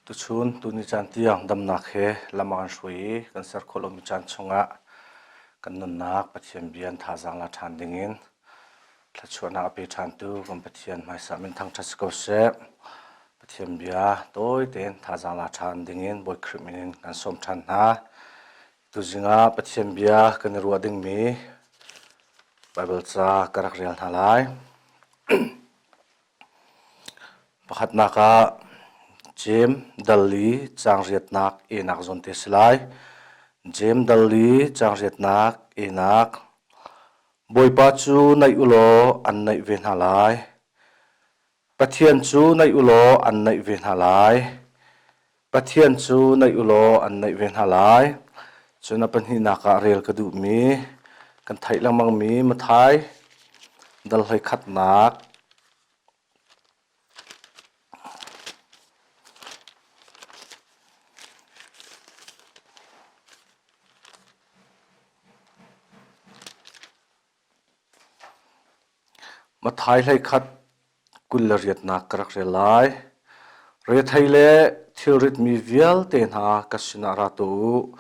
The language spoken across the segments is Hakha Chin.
Tuchun tuni caan tiang damnak he lam a kan hruai i kan ser khawh lomi caan chungah kan nunnak Pathian bia in thazaang la ṭhan dingin thluachuahnak a pe ṭhantu kan Pathian hmaisah min thangṭhat si ko seh. Pathian bia tawi tein thazaang la ṭhan dingin Bawi Khrih min in kan sawm ṭhan hna. Tuzing ah Pathian bia kan i ruah dingmi Baibal ca ka rak rel hna lai. Pakhatnak ah Jeim dal i caang riatnak enak zawn te a si lai. Jeim dal i caang riatnak enak. Bawipa cu naih u law an naih ve hna lai. Pathian cu naih u law an naih ve hna lai. Pathian cu naih u law an naih ve hna lai. Cun a pahnihnak ah rel ka duhmi kan theih lengmangmi Matthai dal hleikhatnak Matthai 21 riatnak ka rak rel lai. Rethei le thilritmi vialte hna ka sinah ra tuah u,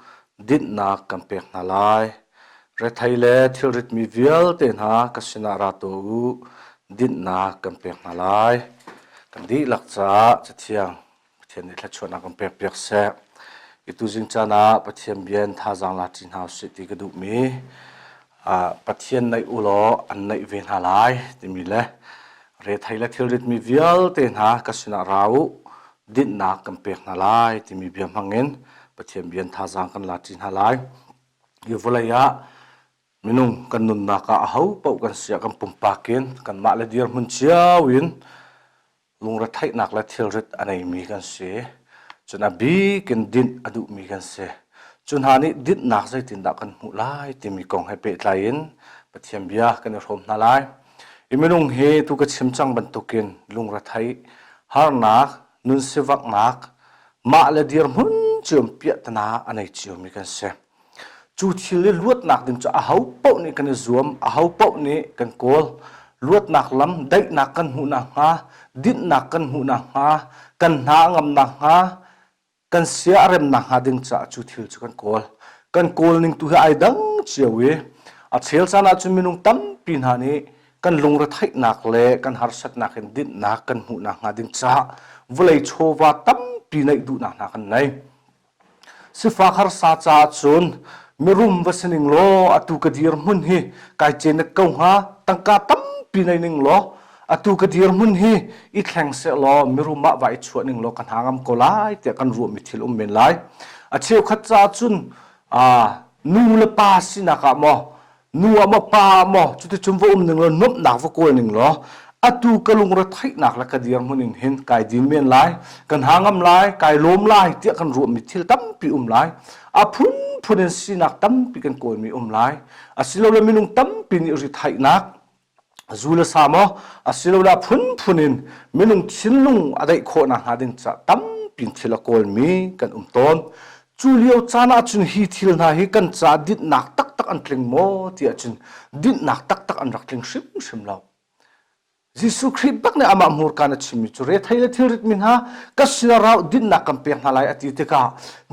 dinhnak kan pek hna lai. Rethei le thilritmi vialte hna ka sinah ra tuah u, dinhnak kan pek hna lai. Kan dihlak caah Cathiang Pathian nih thluachuahnak kan pekpiak seh. I tuzing caan ah Pathian bia in thazaang la ṭi hna usih ti ka duhmi Pathian naih u law an naih ve hna lai timi le rethei le thilritmi vialte hna ka sinah ra u dinhnak kan pek hna lai timi bia hmangin Pathian bia in thazaang kan la ṭi hna lai. Hi vawlei ah minung kan nunnak ah aho paoh kan si ah kan pumpak in kanmah le dirhmun cio in lungretheihnak le thilrit a neimi kan si. Cun a bik in dinh a duhmi kan si. Cu hna nih dinhnak zeitindah kan hmuh lai timi kong he pehtlai in Pathian bia kan i hrawm hna lai. I minung hi tu ka chim cang bantukin lungretheih, harnak, nun sivaknak, mah le dirhmun cio piahtana a nei ciomi kan si. Cu thil i luatnak ding cu aho paoh nih kan i zuam, aho paoh nih kan kawl. Luatnak lam, daihnak kan hmuh nakhnga, dinhnak kan hmuh nakhnga, kan hna a ngam nakhnga, kan sia a rem nakhnga ding caah cu thil cu kan kawl. Kan kawl ning tu hi ai dang cio i a chel caan ahcun minung tampi hna nih kan lungretheihnak le kan harsatnak in dinhnak kan hmuh nakhnga ding caah vawlei chawva tampi neih duhnak hna kan nei. Sifak harsa caah cun mirum va si ning law atu ka dirhmun hi kai cenet ko hnga tangka tampi nei ning law atu ka dirhmun hi i thleng seh law mirum ah va i chuah ning law ka hna ngam ko lai tiah kan ruahmi thil um men lai. A cheukhat caah cun nu le pa sinak ah maw nu ah maw pa ah maw cuticun va um ning law nuamhnak va kawl ning law atu ka lungre theihnak le ka dirhmun in hin kai din men lai kan ha ngam lai kai lawm lai tiah kan ruahmi thil tampi um lai a phunphun in sinak tampi kan kawlmi um lai asilole minung tampi nih ri theihnak zu le sa maw asilole a phunphun in minung thinlung a daih khawh nakhnga ding caah tampi thil a kawlmi kan um tawn cu lio caan ahcun hi thil hna hi kan caah dinhnak taktak an tling maw ti ahcun dinhnak taktak an rak tling hrimhrim lo Jesuh Khrih bak nih amah hmurka na chimmi cu rethei le thilritmi hna ka sinah rau dinhnak kan pek hna lai a ti tikah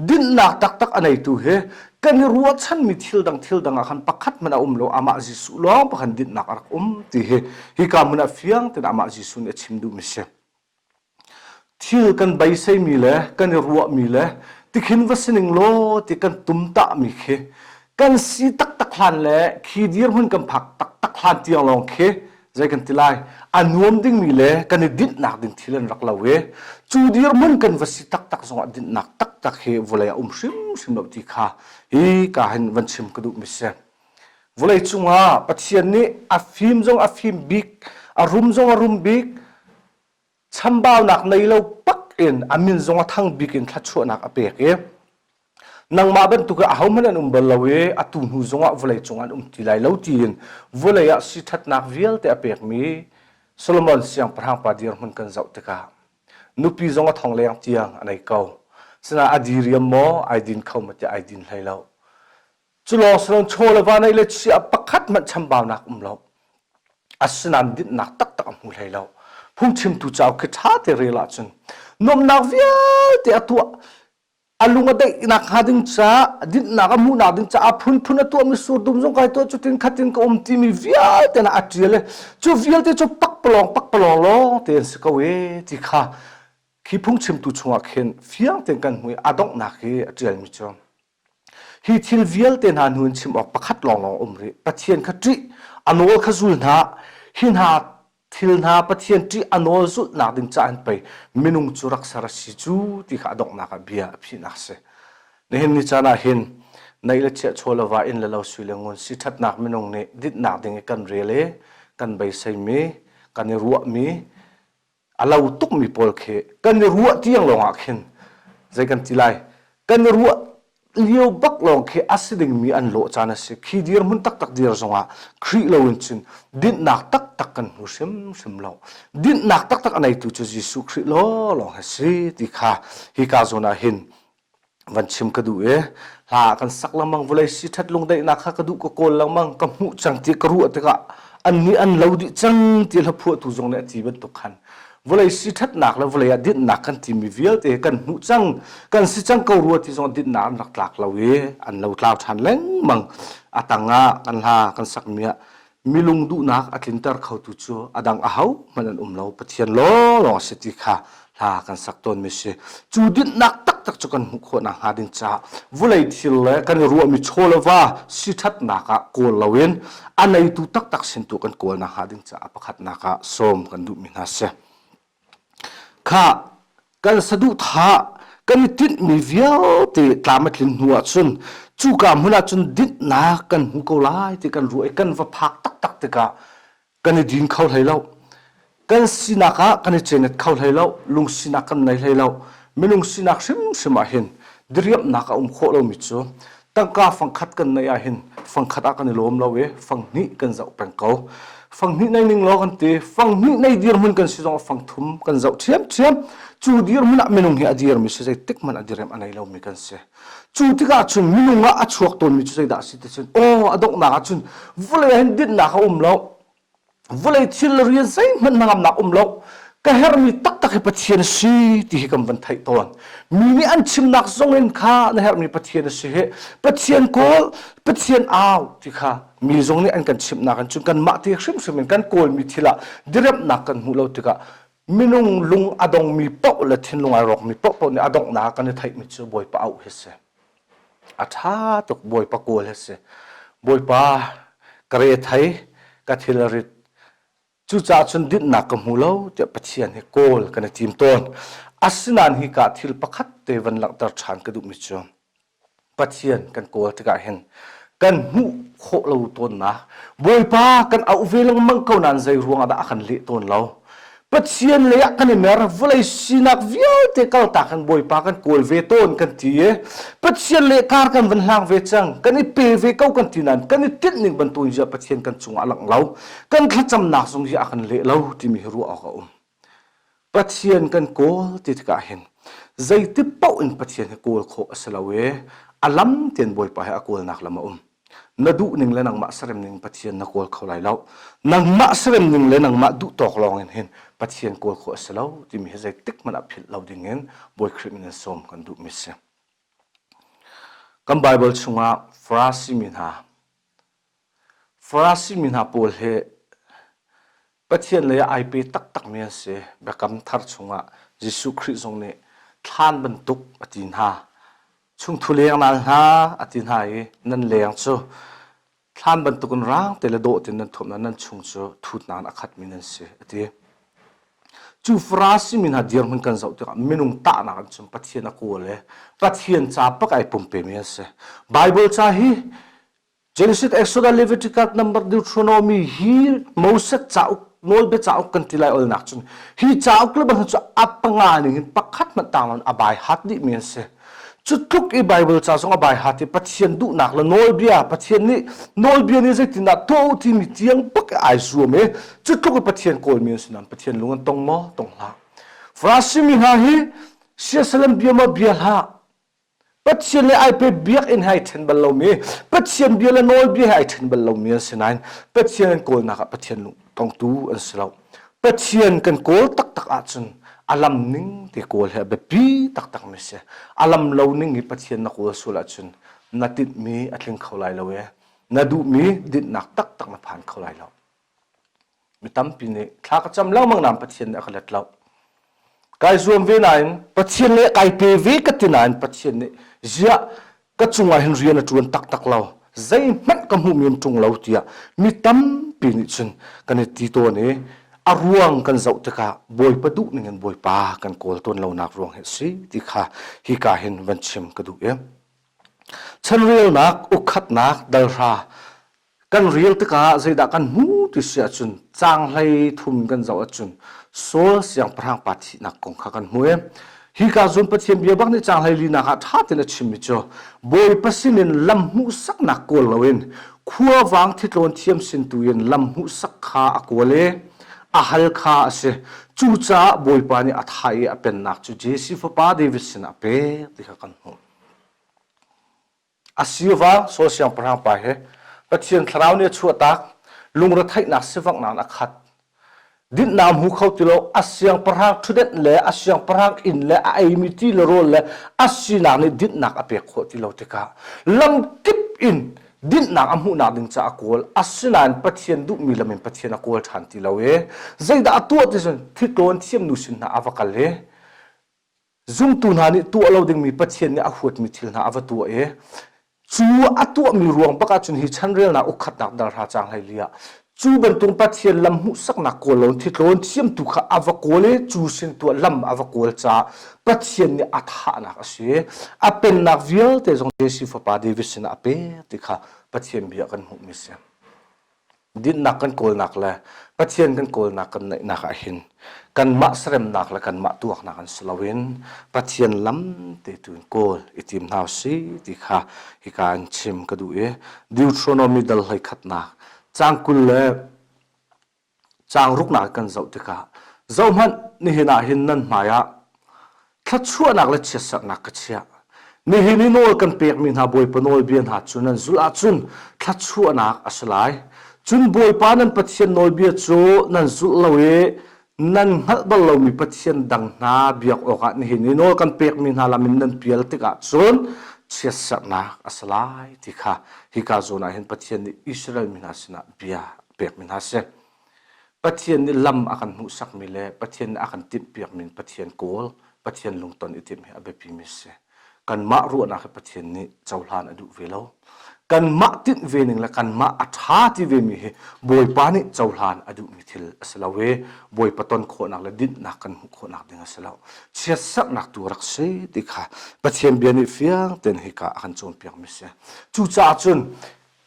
dinhnak taktak a neitu hi kan i ruahchanmi thil dang thil dang ah khan pakhat hmanh a um lo amah Jesuh lawng pakhan dinhnak a rak um ti hi hika hmun ah fiang tein amah Jesuh nih a chim duhmi si. Thil kan beiseimi le kan i ruahmi le tikhin va si ning law ti kan tumtahmi khi kan si taktak hlan le khi dirhmun kan phak taktak hlan tiang lawng khi zei kan ti lai a nuam dingmi le kan i dinhnak ding thil an rak lo i cu dirhmun kan va si taktak zongah dinhnak taktak hi vawlei a um hrimhrim lo ti kha hi ka hin van chim ka duhmi si. Vawlei cungah Pathian nih a fim zong a fim bik, a rum zong a rum bik, chambaunak nei lo pak in a min zong a thang bik in thluachuahnak a pek i nangmah bantuk ah ahohmanh an um bal lo i atu hnu zongah vawlei cung an um ti lai lo tiin vawlei ah siṭhatnak vialte a pekmi Solomon siangpahrang pa dirhmun kan zoh tikah nupi zong a thong leng tiang a nei ko. Sinain a diriam maw ai din kho maw tiah ai din hlei lo. Cu lawng si loin chaw le va neih le chia pakhat hmanh chambaunak um lo. Asinain dinhnak taktak a hmu hlei lo. Phungchimtu cauk khi ṭha te rel ahcun. Nuamhnak vialte a tuah. A lung a daihnak hnga ding caah, dinhnak a hmuhnak ding caah phunphun a tuahmi surdum zong kai tuah cutin khatin ka um timi vialte na a ṭial i cu vialte cu pakpalawng pakpalawng lawng te an si ko e ti kha khi phungchimtu chungah khin fiang tein kan hmu i a donghnak hi a ṭialmi cu Hi thil vialte hna hnu in chim awk pakhat lawnglawng a um rih. Pathian kha ṭih, a nawl kha zul hna. Hi hna thil hna Pathian ṭih a nawl zulhnak ding caah in pei minung cu rak ser a si cu ti kha a donghnak ah bia a phihnak a si. Nihin ni caan ah hin neih le chiah chaw le va inn le lo sui le ngun si ṭhatnak minung nih dinhnak ding i kan rel i kan beiseimi, kan i ruahmi, a lo tukmi pawl khi kan i ruah tiang lawngah khin zei kan ti lai kan i ruah lio bak lawng khi a si dingmi an lawh caan a si khi dirhmun taktak dir zongah Khrih lo in cun dinhnak taktak kan hmu hrimhrim lo dinhnak taktak a neitu cu Jesuh Khrih law lawng a si ti kha hika zawn ah hin van chim ka duh i hla kan sak lengmang vawlei si ṭhat lungdaihnak kha ka duh ka kawl lengmang ka hmuh cang ti ka ruah tikah an nih an lo dih cang ti hla phuahtu zong nih a ti bantuk khan vawlei si ṭhatnak le vawlei ah dinhnak kan timi vialte kan hmuh cang kan si cang ko rua ti zong dinhnak an rak tlak lo i an lo tlau ṭhan lengmang a tangah kan hla kan sakmi ah Milung duhnak a tlinter khotu cu a dang aho hmanh an um lo Pathian lawnglawng a si ti kha hla kan sak tawnmi si. Cu dinhnak taktak cu kan hmuh khawh nakhnga ding caah vawlei thil le kan i ruahmi chaw le va siṭhatnak ah kawl loin a neitu taktak sin tu kan kawl nakhnga ding caah pakhatnak ah sawm kan duhmi hna si. Khah, kan saduhthah kan i tinhmi vialte tlam a tlin hnu ahcun cuka hmun ahcun dinhnak kan hmu ko lai ti kan ruah i kan va phak taktak tikah kan i din kho hlei lo. Kan sinak ah kan i cenet kho hlei lo, lungsinak kan nei hlei lo. Minung sinak hrimhrim ah hin diriamhnak a um khawh lomi cu tangka fangkhat kan neih ahhin fangkhat ah kan i lawm lo i fanghnih kan zoh peng ko. Fanghnih nei ning law kan ti, fanghnih nei dirhmun kan si zong fangthum kan zoh ṭhiamṭhiam. Cu dirhmun ah minung hi a dirmi si zeitik hmanh a direm a nei lomi kan si. Cu tikah cun minung ah a chuak tawnmi cu zeidah a si ti cun aw a donghnak ah cun vawlei ah hin dinhnak a um lo. Vawlei thil le rian zeihmanh hnangamnak um lo ka herhmi taktak hi Pathian a si ti hi kan van theih tawn mi nih an chimnak zong in kha na herhmi Pathian a si hi Pathian kawl Pathian au ti kha mi zong nih an kan chimhnak in cun kanmah te hrimhrim in kan kawlmi thil ah diremnak kan hmuh lo tikah minung lung a dongmi paoh le thinlung ai rawkmi paohpaoh nih a donghnak kan i theihmi cu Bawipa auh hi si A ṭha tuk Bawipa kawl hi si. Bawipa ka rethei, ka thil a rit. Cucaah cun dinhnak ka hmu lo tiah Pathian hi kawl kan i tim tawn. Asinain hika thil pakhat te van langhter ṭhan ka duhmi cu Pathian kan kawl tikah hin kan hmuh khawh lo tawnnak Bawipa kan auh ve lengmang ko nain zei ruangah dah a kan leh tawn lo. Pathian lei ah kan i mer vawlei sinak vialte kaltak in Bawipa kan kawl ve tawn kan ti i Pathian le kar kan van hlang ve cang kan i pe ve ko kan ti nain kan i tinh ning bantukin ziah Pathian kan cungah a langh lo kan thlacamnak zong hi a kan leh lo timi hi ruah awk a um Pathian kan kawl ti tikah hin zeiti paoh in Pathian hi kawl khawh a si lo i a lam tein Bawipa hi a kawlnak lam a um na duh ning le nangmah serem ning Pathian na kawl kho lai lo nangmah serem ning le nangmah duh tawk lawng in hin Pathian kawl khawh a si lo timi hi zeitik hmanh ah philh lo ding in Bawi Khrih min in sawm kan duhmi si kan Bible chungah Farasi mi hna Farasi mi hna pawl hi Pathian lei ah ai pe taktakmi an si. Biakam thar chungah Jesuh Khrih zong nih thlan bantuk a ti hna. Chungthu leng nal hna a ti hna i nan leng cu thlan bantukin rang te le dawh tein nan thuamh nan chung cu thutnak a khatmi nan si a ti. Cu Farasi mi hna dirhmun kan zoh tikah minung tahnak in cun Pathian a kawl i Pathian ca pak ai pumpemi an si. Bible ca hi Genesis, Exodus, Leviticus, Number, Deuteronomy hi Moses cauk nawlbia cauk kan ti lai olnak cun hi cauk le bang cu a panga ning in pakhat hmanh tang loin a bai hat dih mi an si. Cu tluk i Bible ca zong a bai hat i Pathian duhnak le nawlbia Pathian nih nawlbia nih zeitindah tuah u timi tiang bak ai zuam i cu tluk i Pathian kawlmi an si nain Pathian lung an tong maw? Tong hlah. Farasi mi hna hi siasalam bia maw bia hlah Pathian le ai pe biakinn he ai ṭhen bal lomi, Pathian bia le nawlbia he ai ṭhen bal lomi an si nain Pathian an kawlnak ah Pathian lung tongtu an si lo. Pathian kan kawl taktak ahcun A lam ning te kawl hi a biapi taktak mi si. A lam lo ning hi Pathian na kawl sual ahcun na tinhmi a tling kho lai lo i na duhmi dinhnak taktak na phan kho lai lo. Mi tampi nih thla ka cam lengmang nain Pathian nih a ka let lo. Kai zuam ve nain Pathian le kai pe ve ka ti nain Pathian nih ziah ka cungah hin rian a ṭuan taktak lo zeihmanh ka hmuhmi an ṭung lo tiah mi tampi nih cun kan i ti tawn i a ruang kan zoh tikah Bawipa duh ning in Bawipa kan kawl tawn lonak ruang hi a si ti kha hika hin van chim ka duh i chanrelnak ukkhatnak dalhra Kan rel tikah zeidah kan hmu ti si ahcun caang hlei thum kan zoh ahcun Saul siangpahrang pa thihnak kong kha kan hmu i hika zun Pathian bia bak nih caang hlei linak ah ṭha tein a chimmi cu Bawipa sinin lam hmuhsaknak kawl loin khuavang thitlawn thiam sin tu in lam hmuhsak kha a kawl i a hal kha a si. Cucaah Bawipa nih a thah i a pennak cu Jesse fapa David sinah a pek ti kha kan hmuh. A siva Saul siangpahrang pa hi Pathian thlarau nih a chuahtak lungretheihnak sivanghnak in a khat. Dinhnak hmu kho ti lo a siangpahrang ṭhutdenh le a siangpahrang inn le a eimi ti le rawl le a sinak nih dinhnak a pek khawh ti lo tikah lamkip in dinhnak a hmuhnak ding caah a kawl. Asinain Pathian duhmi lam in Pathian a kawl ṭhan ti lo i zeidah a tuah ti cun thitlawn thiamnu sin hna a va kal i Zumtu hna nih tuah lo dingmi Pathian nih a huatmi thil hna a va tuah i cu a tuahmi ruang bak ahcun hi chanrelnak ukkhatnak dalhra caang hlei li ah cu bantuk Pathian lam hmuhsaknak kawl lo thitlawn thiamtu kha a va kawl i cu sin tuah lam a va kawl caah Pathian nih a thahnak a si. A pennak vialte zong Jesse fapa David sinah a pek ti kha Pathian bia kan hmuhmi a si. Dinnak kan kawlnak le Pathian kan kawlnak kan neihnak ah hin kanmah seremnak le kanmah tuaknak an si loin Pathian lam te tu in kawl i tim hna usih ti kha hika in chim ka duh i Deuteronomy dal hlei khatnak caang 20 le caang ruknak kan zoh tikah zohhmanh nihin ah hin nan hmai ah Thluachuahnak le chiatserhnak ka chiah. Nihin i nawl kan pekmi hna Bawipa nawlbia hna cu nan zulh ahcun thluachuahnak a si lai. Cun Bawipa nan Pathian nawlbia cu nan zulh lo i nan hngalh bal lomi pathian dang hna biak awkah nihin i nawl kan pekmi hna lam in nan pial tikah cun chiatserhnak a si lai ti kha hika zawn ah hin Pathian nih Israel mi hna sinah bia a pekmi hna a si. Pathian nih lam a kan hmuhsakmi le Pathian nih a kan timhpiakmi in Pathian kawl, Pathian lungton i timh hi a biapimi a si. Kanmah ruahnak hi Pathian nih cohlan a duh ve lo. Kanmah tinh ve ning le kanmah a ṭha ti vemi hi Bawipa nih cohlan a duhmi thil a si lo i Bawipa ton khawhnak le dinhnak kan hmuh khawhnak ding a si lo. Chiatserhnak tu rak si ti kha Pathian bia nih fiang tein hika a kan cawnpiakmi a si. Cucaah cun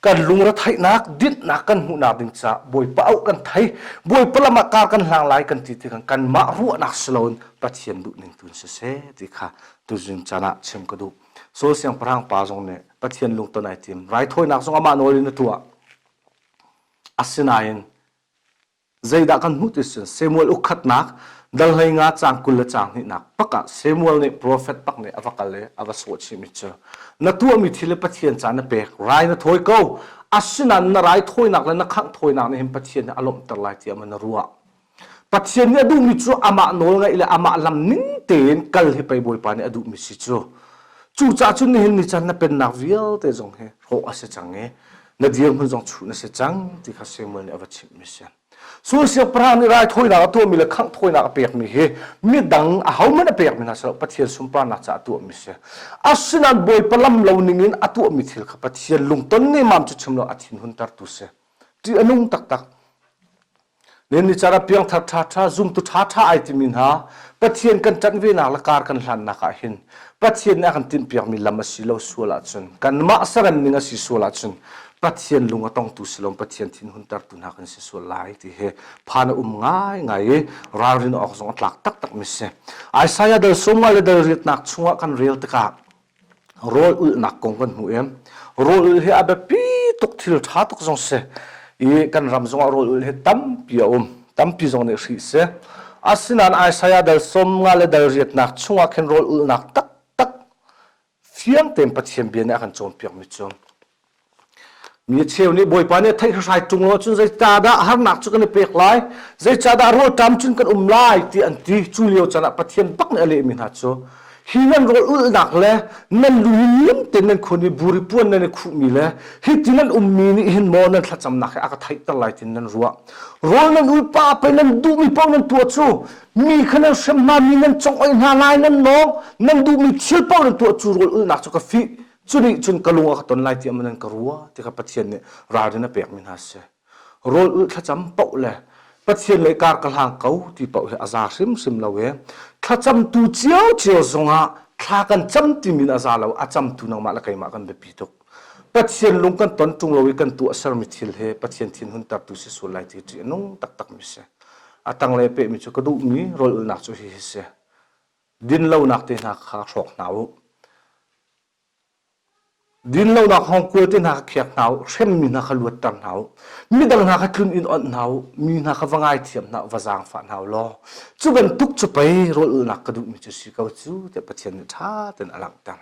kan lungretheihnak dinhnak kan hmuhnak ding caah Bawipa auh kan thei Bawipa lam ah kar kan hlang lai kan ti tikah kanmah ruahnak si loin Pathian duh ning tu in siseh ti kha tuzing caan ah chim ka duh Saul siangpahrang pa zong nih Pathian lungton ai tim raithawinak zong amah nawl in a tuah asinain Zeidah kan hmuh ti cun Samuel ukkhatnak dal 15 caang 20 le caang hnihnak pak ah Samuel nih profet pak nih a va kal i a va sawh chihmi cu na tuahmi thil hi Pathian ca na pek rai na thawi ko asinain na rai thawinak le na khangh thawinak nih hin Pathian nih a lawmhter lai tiah maw na ruah Pathian nih a duhmi cu amah nawl ngaih le amah lam ning tein kal hi pei Bawipa nih a duhmi si cu cucaah cun nihin ni caan na pennak vialte zong hi hrawh a si cang i na dirhmun zong chuh na si cang ti kha Samuel nih a va chimhmi si. Saul siangpahrang nih raithawinak a tuahmi le khangh thawinak a pekmi hi midang ahohmanh a pekmi hna si lo Pathian sunparnak caah a tuahmi si. Asinain Bawipa lam lo ningin a tuahmi thil kha Pathian lungton nemam cu chim lo a thinhuntertu si. Ṭih a nung taktak. Nen ni cara piangthar ṭhaṭha zumtu ṭhaṭha ai timi hna Pathian kan ṭanh venak le kar kan hlannak ah hin Pathian nih a kan tinhpiakmi lam a si lo sual ahcun kanmah serem ning a si sual ahcun Pathian lung a tongtu si lo Pathian thinhuntertu hna kan si sual lai ti hi phan a um ngaingai i ralrin awk zong a tlak taktak mi si. Isaiah dal sawmnga le dal riatnak chungah kan rel tikah rawl ulhnak kong kan hmuh i rawl ulh hi a biapi tuk thil ṭha tuk zong si i kan ram zongah rawl ulh hi tampi a um tampi zong nih hrih si asinain Isaiah dal 50 le dal riatnak chungah khin rawl ulhnak taktak fiang tein Pathian bia nih a kan cawnpiakmi cu. Mi cheu nih Bawipa nih theih hrai ṭung lo cun zeicahdah harnak cu kan i pek lai, zeicahdah rawlṭam cun kan um lai ti an ti. Cu lio caan ah Pathian bak nih a lehmi hna cu hi nan rawl ulhnak le nan lu hi lim tein nan khun i buri puan nan i khuhmi le hi ti nan ummi nih hin maw nan thlacamnak hi a ka theihter lai tin nan ruah. Rawl nan ul pa pei nan duhmi paoh nan tuah cu mi kha nan hrem hna mi nan congoih hna lai nan nawng nan duhmi thil paoh nan tuah cu rawl ulhnak cu ka fih Cu nih cun ka lung a ka ton lai tiah maw nan ka ruah ti kha Pathian nih ralrin a pekmi hna a si. Rawl ulh thlacam paoh le Pathian lei kar ka hlang ko ti paoh hi a za hrimhrim lo i thlacamtu ciocio zongah thla kan cam timi in a za lo, a camtu nangmah le keimah kan biapi tuk. Pathian lung kan ton ṭung lo i kan tuahsermi thil hi Pathian thinhuntertu si sual lai ti ṭih a nung taktakmi si. A tanglei a pehmi cu ka duhmi rawl ulhnak cu hihi si. Dinlonak te hna kha hrawk hna u. Dinlonak hngawngkual te hna kha khiak hna u, hremmi hna kha luatter hna u, midang hna kha tlun in onh hna u, mi hna kha va ngaithiam hna u, va zaangfah hna u law cu bantuk cu pei rawl ulhnak ka duhmi cu si ko cu tiah Pathian nih ṭha tein a langhter.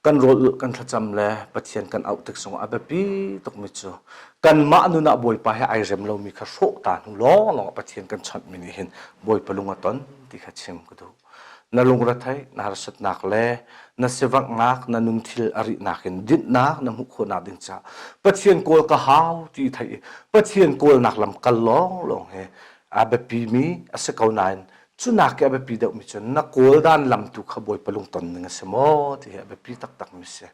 Kan rawl ulh kan thlacam le Pathian kan auh tik zongah a biapi tukmi cu kanmah nun ah Bawipa he ai rem lomi kha hrawh ta hnu lawnglawng ah Pathian kan chawnhmi nih hin Bawipa lung a ton ti kha chim ka duh. Na lungretheih, na harsatnak le na sivanghnak, na nun thil a rihnak in dinhnak na hmuh khawhnak ding caah Pathian kawl ka hau ti theih i Pathian kawlnak lam kal lawnglawng hi a biapimi a si ko nain cu nak i a biapi deuhmi cu na kawl dan lam tu kha Bawipa lungton ning a si maw ti hi a biapi taktakmi a si.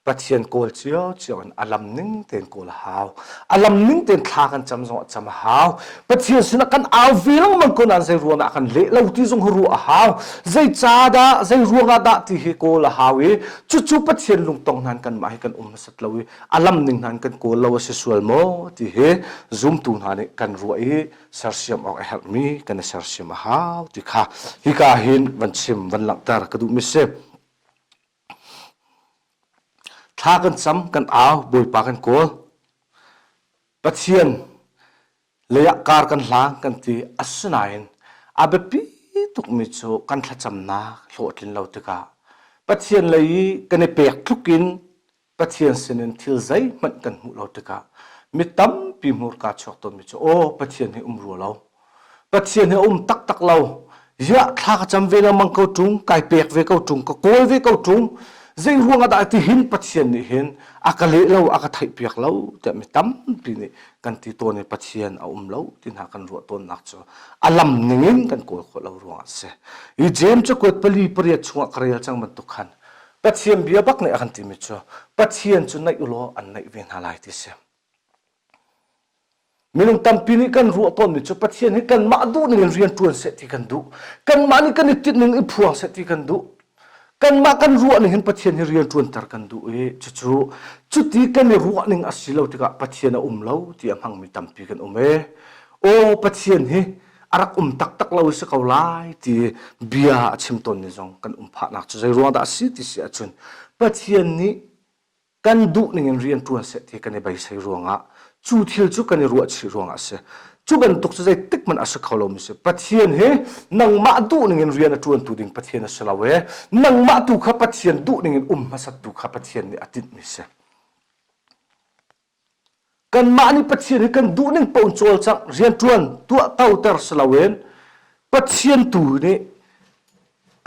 Pathian kawl ciocio in a lam ning tein kawl a hau. A lam ning tein thla kan cam zong a cam a hau. Pathian sinah kan au ve lengmang ko nain zei ruangah kan leh lo ti zong hi ruah a hau. Zei ca dah, zei ruangah dah ti hi kawl a hau i cucu Pathian lungtong hnan kanmah hi kan um hmasat lo i a lam ning hnan kan kawl lo a si sual maw ti hi zumtu hna nih kan ruah i sersiam awk a herhmi kan i sersiam a hau ti kha hika hin van chim van langhter ka duhmi si. Thla kan cam, kan au, Bawipa kan kawl. Pathian lei ah kar kan hlang kan ti. Asinain a biapi tukmi cu kan thlacamnak hlawhtlin lo tikah Pathian lei i kan i pek tluk in Pathian sinin thil zeihmanh kan hmuh lo tikah mi tampi hmurka chuak tawnmi cu aw Pathian hi um rua lo. Pathian hi a um taktak lo. Ziah thla ka cam ve lengmang ko ṭung, kai pek ve ko ṭung, ka kawl ve ko ṭung. Zei ruang ah dah ti hin Pathian nih hin a ka leh lo, a ka theihpiak lo tiah mi tampi nih kan ti tawn i Pathian a um lo ti hna kan ruah tawnnak cu a lam ningin kan kawl khawh lo ruangah a si. Hi James cakuat pali pariat chungah ka rel cang bantuk khan Pathian bia bak nih a kan timi cu Pathian cu naih u law an naih ve hna lai ti si. Minung tampi nih kan ruah tawnmi cu Pathian hi kanmah duh ning in rian ṭuan seh ti kan duh. Kanmah nih kan i tinh ning i phuang seh ti kan duh. Kanmah kan ruah ning hin Pathian hi rian ṭuanter kan duh i cucu cuti kan i ruah ning a si lo tikah Pathian a um lo ti a hmangmi tampi kan um e. Aw Pathian hi a rak um taktak lo si ko lai ti bia a chim tawnmi zong kan um phahnak cu zei ruang dah a si ti si ahcun Pathian nih kan duh ning in rian ṭuan seh ti kan i beisei ruangah cu thil cu kan i ruahchih ruangah a si. Cu bantuk cu zeitik hmanh a si kho lomi si. Pathian hi nangmah duh ning in rian a ṭuantu ding Pathian a si lo e. Nangmah tu kha Pathian duh ning in um hmasattu kha Pathian nih a tinhmi si. Kanmah nih Pathian hi kan duh ning paoh in cawlcangh, rianṭuan, tuahtoter si loin Pathian tu nih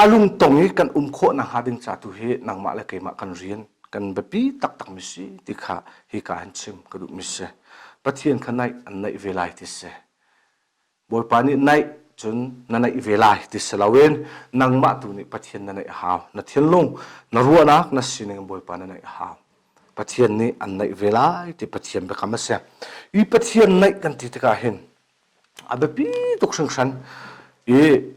a lungtong i kan um khawh nakhnga ding ca tu hi nangmah le keimah kan rian kan biapi taktakmi si ti kha hika hin chim ka duhmi si. Pathian kha naih an naih ve lai ti si. Bawipa nih naih cun na naih ve lai ti si loin nangmah tu nih Pathian na naih a hau. Na thinlung, na ruahnak, na sining Bawipa na naih a hau. Pathian nih an naih ve lai ti Pathian biakam a si. I Pathian naih kan ti tikah hin a biapi tuk hringhran. I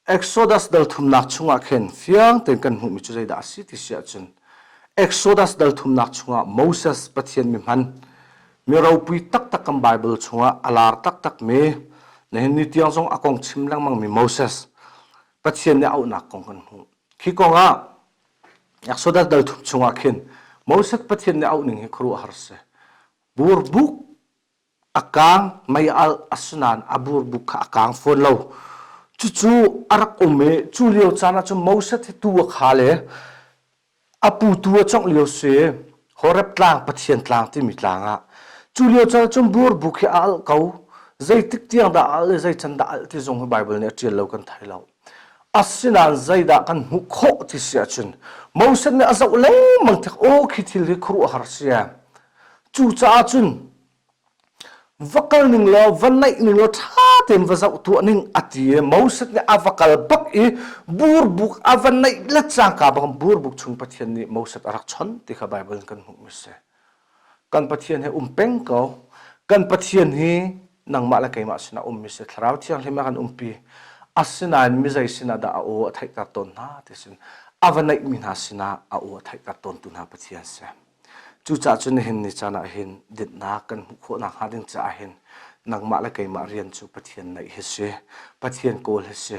Exodus dal thumnak chungah khin fiang tein kan hmuhmi cu zeidah a si ti si ahcun Exodus dal thumnak chungah Moses Pathian mi hman mi ropui taktak kan Bible chungah a lar taktak mi nihin ni tiang zong a kong chim lengmang mi Moses Pathian nih a auhnak kong kan hmuh. Khi kong ah Exodus dal thum chungah khin Moses Pathian nih auh ning hi khuaruahhar si. Burbuk A kaang mei-alh asinain a burbuk kha a kaang fawn lo. Cucu a rak um i cu lio caan ah cun Moses hi tuu a khal i a pu tuu a cawngh lio si. Horeb tlang Pathian tlang timi tlang ah cu lio caan cun burbuk hi a alh ko. Zeitik tiang dah a alh i zei can dah alh ti zong hi Baibal nih a ṭial lo kan thei lo. Asinain zeidah kan hmuh khawh ti si ahcun Moses nih a zoh lengmang tik aw khi thil hi khuaruahhar si. Cucaah cun Va kal ning law va naih ning law ṭha tein va zoh tuah ning a ti i Moses nih a va kal bak i burbuk a va naih le cangka bang burbuk chung Pathian nih Moses a rak chawnh ti kha Baibal in kan hmuhmi a si. Kan Pathian hi um peng ko. Kan Pathian hi nangmah le keimah sinah ummi si. Thlarau Thianghlim a kan umpi. Asinain mizei sinah dah a aw a theihter tawn hna ti sin a va naihmi hna sinah a aw a theihter tawntu hna Pathian si. Cucaah cun nihin ni caan ah hin dinhnak kan hmuh khawh nakhnga ding caah hin nangmah le keimah rian cu Pathian naih hi si, Pathian kawl hi si,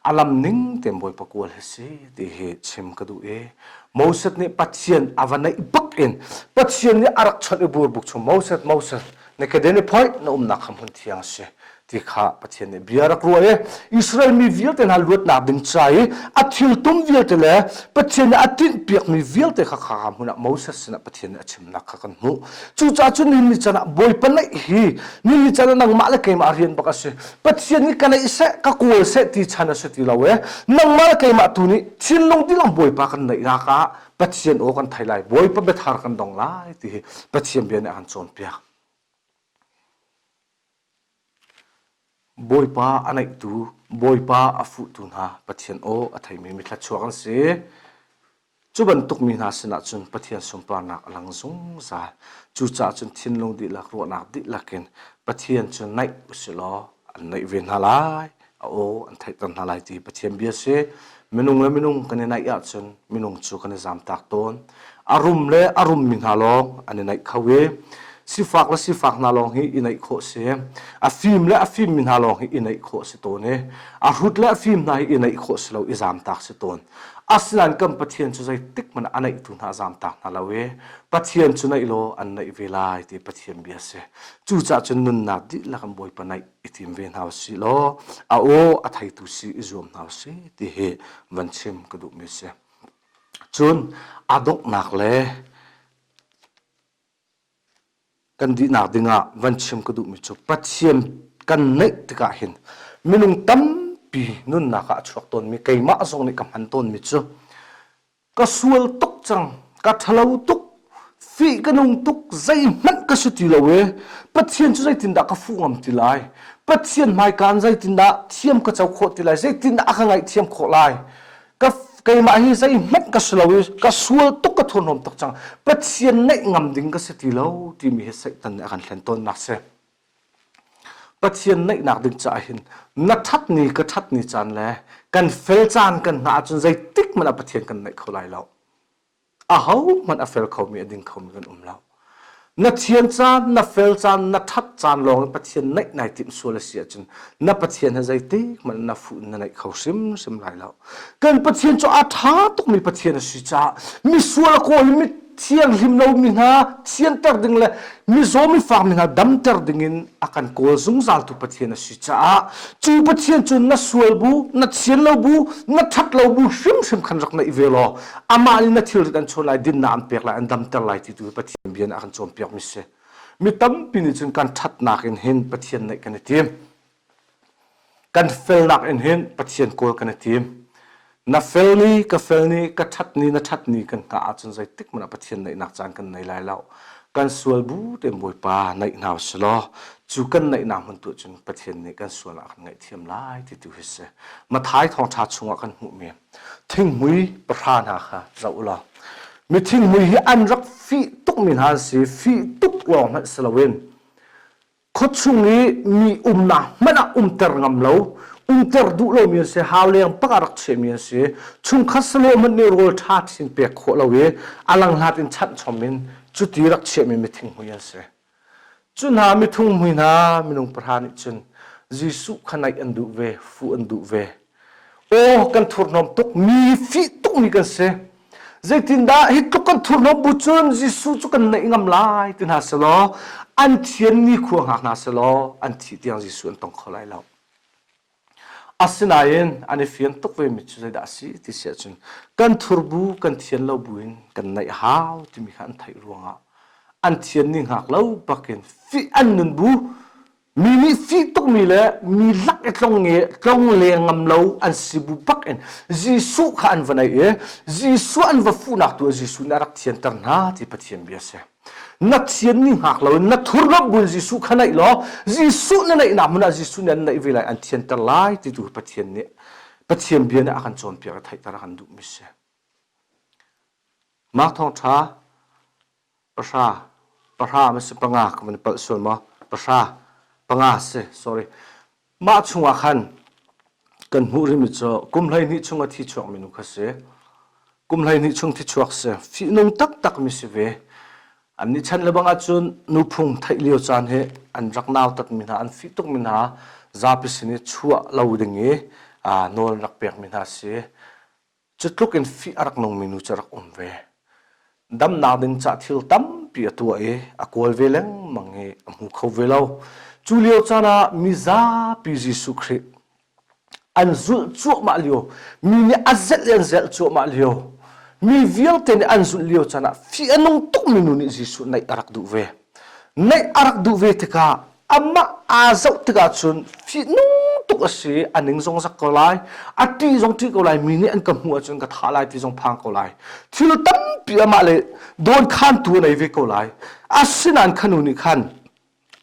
a lam ning tein Bawipa kawl hi si ti hi chim ka duh i Moses nih Pathian a va naih bak in Pathian nih a rak chawnh i burbuk chung Moses Moses na keden i phoih na umnak kha hmun thiang a si ti kha Pathian nih bia rak ruah i Israel mi vialte hna luatnak ding ca i a thil tum vialte le Pathian nih a tinhpiakmi vialte kha kha hmun ah Moses sinah Pathian nih a chimnak kha kan hmuh. Cucaah cun nihin ni can ah Bawipa naih hi nihin ni can ah nangmah le keimah rian bak a si. Pathian nih ka naih seh ka kawl seh ti chan a si ti lo e. Nangmah le keimah tu nih thinlung dihlak Bawipa kan naihnak ah Pathian aw kan thei lai, Bawipa biathar kan dong lai ti hi Pathian bia nih a kan cawnpiak. Bawipa a naihtu, Bawipa a fuhtu hna Pathian aw a theimi mithla-chuak an si. Cu bantuk mi hna sinah cun Pathian sunparnak a lang zungzal. Cucaah cun thinlung dihlak, ruahnak dihlak in Pathian cu naih usih law an naih ve hna lai. A aw an theihter hna lai ti Pathian bia si. Minung le minung kan i naih ahcun minung cu kan i zamtak tawn. A rum le a rummi hna lawng an i naih kho i sifak le sifak hna lawng hi i naih khawh si. A fim le a fimmi hna lawng hi i naih khawh si tawn i a hrut le a fim hna hi i naih khawh si lo i zamtak si tawn. Asinain kan Pathian cu zeitik hmanh a naihtu hna a zamtak hna lo i Pathian cu naih law an naih ve lai ti Pathian bia si. Cucaah cun nunnak dihlak in Bawipa naih i tim ve hna usih law a aw a theitu si i zuam hna usih ti hi van chim ka duhmi si. Cun a donghnak le kan dihnak dingah van chim ka duhmi cu Pathian kan neih tikah hin minung tampi nunnak ah a chuak tawnmi keimah zong nih ka hman tawnmi cu ka sual tuk cang ka ṭhalo tuk fih ka nung tuk zeihmanh ka si ti lo e Pathian cu zeitindah ka fuh ngam ti lai Pathian hmaikaan zeitindah thiam ka co khawh ti lai zeitindah a ka ngaihthiam khawh lai ka keimah hi zeihmanh ka si lo i ka sual tuk ka thurhnawm tuk cang Pathian naih ngam ding ka si ti lo timi hi Satan nih a kan hlen tawnnak si Pathian naihnak ding caah hin na ṭhat ni ka ṭhat ni caan le kan fel caan kan hngah ahcun zeitik hmanh ah Pathian kan naih kho lai lo. Ahohmanh a fel khomi a ding khomi kan um lo. Na thian caan, na fel caan, na ṭhat caan lawng in Pathian naih nai timh sual a si ahcun na Pathian he zeitik hmanh na fuh in na naih kho hrimhrim lai lo. Kan Pathian cu a ṭha tukmi Pathian a si caah misual a kawl i mi thianghlim lomi hna thianter ding le mizaw mifak mi hna damter dingin a kan kawl zungzaltu Pathian a si caah cu Pathian cu na sual bu na thian lo bu na ṭhat lo bu hrimhrim khan rak naih ve law amah nih na thilrit an chawn lai dinnak an pek lai an damter lai ti tu Pathian bia nih a kan cawnpiak mi si mi tampi nih cun kan ṭhatnak in hin Pathian naih kan i tim Kan felnak in hin Pathian kawl kan i tim. Na fel ni, ka fel ni, ka ṭhat ni, na ṭhat ni kan hngah ahcun zeitik hmanh ah Pathian naihnak caan kan nei lai lo. Kan sual bu tein Bawipa naih hna usih law cu kan naihnak hmun tu cun Pathian nih kan sualnak a kan ngaihthiam lai ti tu hi si. Matthai thawngṭha chungah kan hmuhmi thinghmui pahra hna kha zoh u law mi thinghmui hi an rak fih tukmi hna an si fih tuk lawng hmanh si loin khuachung i mi umnak hmanh ah umter ngam lo umter duh lomi an si hau leng pak ah rak chiahmi an si chungkhat sahlawh hmanh nih rawl ṭha chin pek khawh lo i a langhlat in chanh chom in cuti rak chiahmi mithinghmui an si cu hna mithunghmui hna minung pahra nih cun Jesuh kha naih an duh ve fuh an duh ve Aw kan thurhnawm tuk mi fih tukmi kan si. Zeitindah hi tluk kan thurhnawm bu cun Jesuh cu kan naih ngam lai ti hna selaw an thian ni khua hngak hna selaw an thih tiang Jesuh an tong kho lai lo. Asinain an i fian tuk vemi cu zeidah a si ti si ahcun kan thurbu kan thian lo buin kan naih hau timi kha an theih ruangah an thian ni hngak lo bakin fih an nun bu mi nih fih tukmi le mi lak i tlong nge tlong leng ngam lo an si bu bak in Jesuh kha an va naih i Jesuh an va fuhnak tu ah Jesuh nih a rak thianter hna ti Pathian bia a si. Na thian ni hngak lo in na thurhnawmh buin Jesuh kha naih law Jesuh na naihnak hmun ah Jesuh nih an naih ve lai an thianter lai ti tu Pathian nih Pathian bia nih a kan cawnpiak i theihter a kan duhmi si. Mark thawngṭha pahra pahra ma si panga ka van palh sual maw pahra panga si sorry mah chungah khan kan hmuh rihmi cu kum 12 chung a thi chuakmi nu kha si kum 12 chung thi chuak si fihnung taktak mi si ve an nih chan le bang ahcun nuphung theih lio caan hi an rak nautat mi hna an fih tuk mi hna zapi sin i chuah lo ding i nawl an rak pek mi hna si Cu tluk in fih a rak nungmi nu cu a rak um ve. Damnak ding cah thil tampi a tuah i a kawl ve lengmang i a hmu kho ve lo. Cu lio caan ah mizapi Jesuh Khrih an zulh cuahmah lio, mi nih a zelh i an zelh cuahmah lio, mi vialte nih an zulh lio caan ah fih a nung tukmi nu nih Jesuh naih a rak duh ve. Naih a rak duh ve tikah amah aa zoh tikah cun fihnung tuk a si a ning zong zak ko lai a ṭih zong ṭih ko lai mi nih an ka hmuh ahcun ka thah lai ti zong phang ko lai thil tampi amah le dawnkhantu a nei ve ko lai asinain kha nu nih khan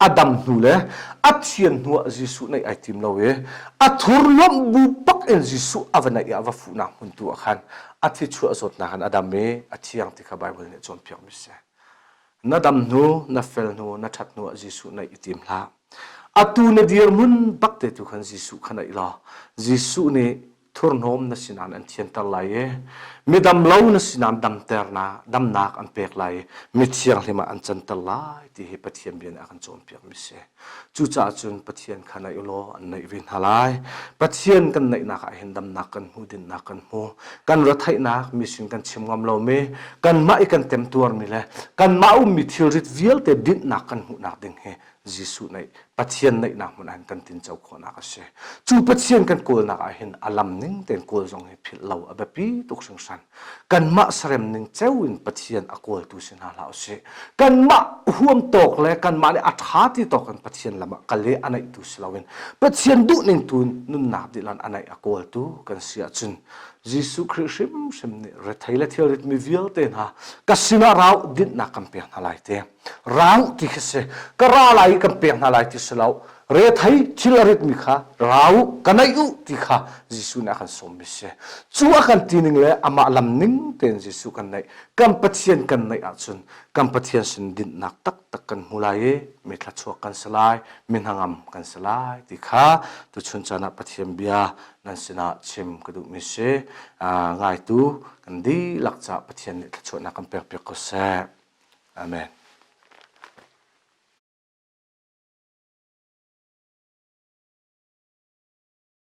a dam hnu le a thian hnu ah Jesuh naih ai tim lo i a thurnuamh bu pak in Jesuh a va naih i a va fuhnak hmun tu ah khan a thi chuah zawtnak in a dam i a thiang ti kha Baibal nih a cawnpiakmi si. Na dam hnu, na fel hnu, na ṭhat hnu ah Jesuh naih i tim hlah. Atu na dirhmun bak te tu khan Jesuh kha naih law Jesuh nih thurhnawm na si nain an thianter lai i midam lo na si nain damternak damnak an pek lai i mi thianghlim ah an canter lai ti hi Pathian bia nih a kan cawnpiakmi si. Cucaah cun Pathian kha naih u law an naih ve hna lai. Pathian kan naihnak ah hin damnak kan hmu, dinnak kan hmu. Kan retheihnak mi sin kan chim ngam lomi, kanmah i kan temtuarmi le kanmah ummi thilrit vialte dinhnak kan hmuhnak ding hi Jesuh naih, Pathian naihnak hmun ah hin kan tinco khawhnak a si. Cu Pathian kan kawlnak ah hin a lam ning tein kawl zong hi philh lo a biapi tuk hringhran. Kanmah sarem ning ceu in Pathian a kawltu si hna hlah usih. Kanmah huam tawk le kanmah nih a ṭha ti tawk in Pathian lam ah kal i a naihtu si loin Pathian duhning tu in nunnak dihlan a naih a kawltu kan si ahcun Jesuh Khrih hrimhrim nih rethei le thilrit mi vialte hna ka sinah rau dinhnak kan pek hna lai te. Rau ti khi si. Ka ra lai i kan pek hna lai ti si lo. Rethei thil a ritmi kha ra u, ka naih u ti kha Jesuh nih a kan sawmmi si. Cu a kan ti ning le amah lam ning tein Jesuh kan naih. Kan Pathian kan naih ahcun kan Pathian sin dinhnak taktak kan hmu lai i mi thluachuak kan si lai, mi hnangam kan si lai ti kha tuchun caan ah Pathian bia nan sinah chim ka duhmi si. Ngaitu kan dihlak caah Pathian nih thluachuahnak kan pekpiak ko seh. Amen.